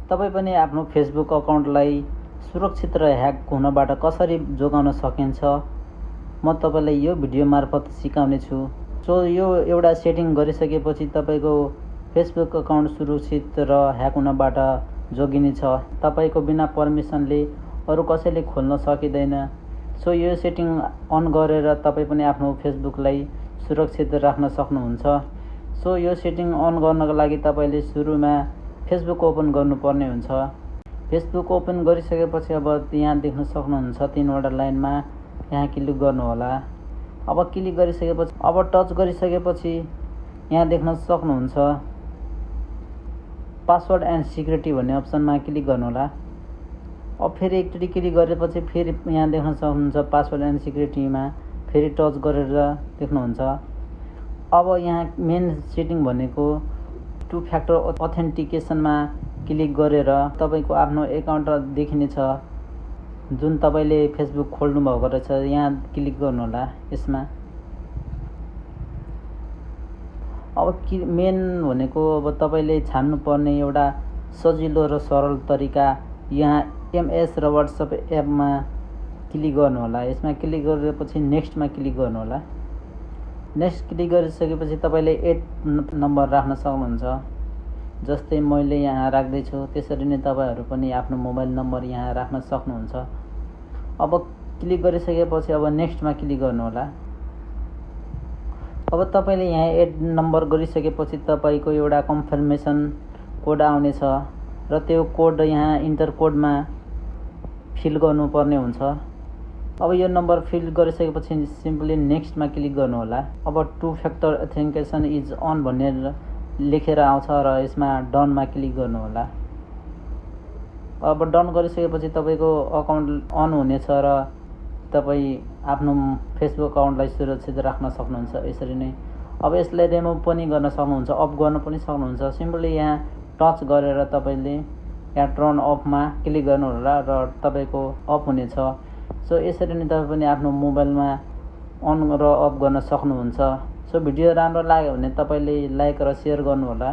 तपाईँ पनि आफ्नो फेसबुक अकाउन्टलाई सुरक्षित र ह्याक हुनबाट कसरी जोगाउन सकिन्छ म तपाईँलाई यो भिडियो मार्फत सिकाउने छु। सो यो एउटा सेटिङ गरिसकेपछि तपाईँको फेसबुक अकाउन्ट सुरक्षित र ह्याक हुनबाट जोगिनेछ। तपाईँको बिना पर्मिसनले अरू कसैले खोल्न सकिँदैन। सो यो सेटिङ अन गरेर तपाईँ पनि आफ्नो फेसबुकलाई सुरक्षित राख्न सक्नुहुन्छ। सो यो सेटिङ अन गर्नको लागि तपाईँले सुरुमा फेसबुक ओपन गर्नुपर्ने हुन्छ। फेसबुक ओपन गरिसकेपछि अब यहाँ देख्न सक्नुहुन्छ 3वटा लाइनमा यहाँ क्लिक गर्नुहोला। अब क्लिक गरिसकेपछि अब टच गरिसकेपछि यहाँ देख्न सक्नुहुन्छ पासवर्ड एन्ड सिक्युरिटी भन्ने अप्सनमा क्लिक गर्नुहोला। अब फेरि एकचोटि क्लिक गरेपछि फेरि यहाँ देख्न सक्नुहुन्छ पासवर्ड एन्ड सिक्युरिटीमा फेरि टच गरेर देख्नुहुन्छ। अब यहाँ मेन सेटिङ भनेको 2 फ्याक्टर अथेन्टिकेसनमा क्लिक गरेर तपाईँको आफ्नो एकाउन्ट देखिनेछ जुन तपाईँले फेसबुक खोल्नु भएको रहेछ। यहाँ क्लिक गर्नुहोला यसमा। अब मेन भनेको अब तपाईँले छान्नुपर्ने एउटा सजिलो र सरल तरिका यहाँ एमएस र व्हाट्सएप एपमा क्लिक गर्नुहोला। यसमा क्लिक गरेपछि नेक्स्टमा क्लिक गर्नुहोला। नेक्स्ट क्लिक गरिसकेपछि तपाईँले 8 नम्बर राख्न सक्नुहुन्छ। जस्तै मैले यहाँ राख्दैछु त्यसरी नै तपाईँहरू पनि आफ्नो मोबाइल नम्बर यहाँ राख्न सक्नुहुन्छ। अब क्लिक गरिसकेपछि अब नेक्स्टमा क्लिक गर्नुहोला। अब तपाईँले यहाँ 8 नम्बर गरिसकेपछि तपाईँको एउटा कन्फर्मेसन कोड आउनेछ र त्यो कोड यहाँ इन्टर कोडमा फिल गर्नुपर्ने हुन्छ। अब यो नम्बर फिल गरिसकेपछि सिम्पली नेक्स्टमा क्लिक गर्नुहोला। अब 2 फ्याक्टर अथेन्टिकेसन इज अन भनेर लेखेर आउँछ र यसमा डनमा क्लिक गर्नुहोला। अब डन गरिसकेपछि तपाईँको अकाउन्ट अन हुनेछ र तपाईँ आफ्नो फेसबुक अकाउन्टलाई सुरक्षित राख्न सक्नुहुन्छ यसरी नै। अब यसलाई रिमुभ पनि गर्न सक्नुहुन्छ, अफ गर्न पनि सक्नुहुन्छ। सिम्पली यहाँ टच गरेर तपाईँले यहाँ टर्न अफमा क्लिक गर्नुहोला र तपाईँको अफ हुनेछ। सो यसरी नै तपाईँ पनि आफ्नो मोबाइलमा अन र अफ गर्न सक्नुहुन्छ। सो भिडियो राम्रो लाग्यो भने तपाईँले लाइक र सेयर गर्नुहोला।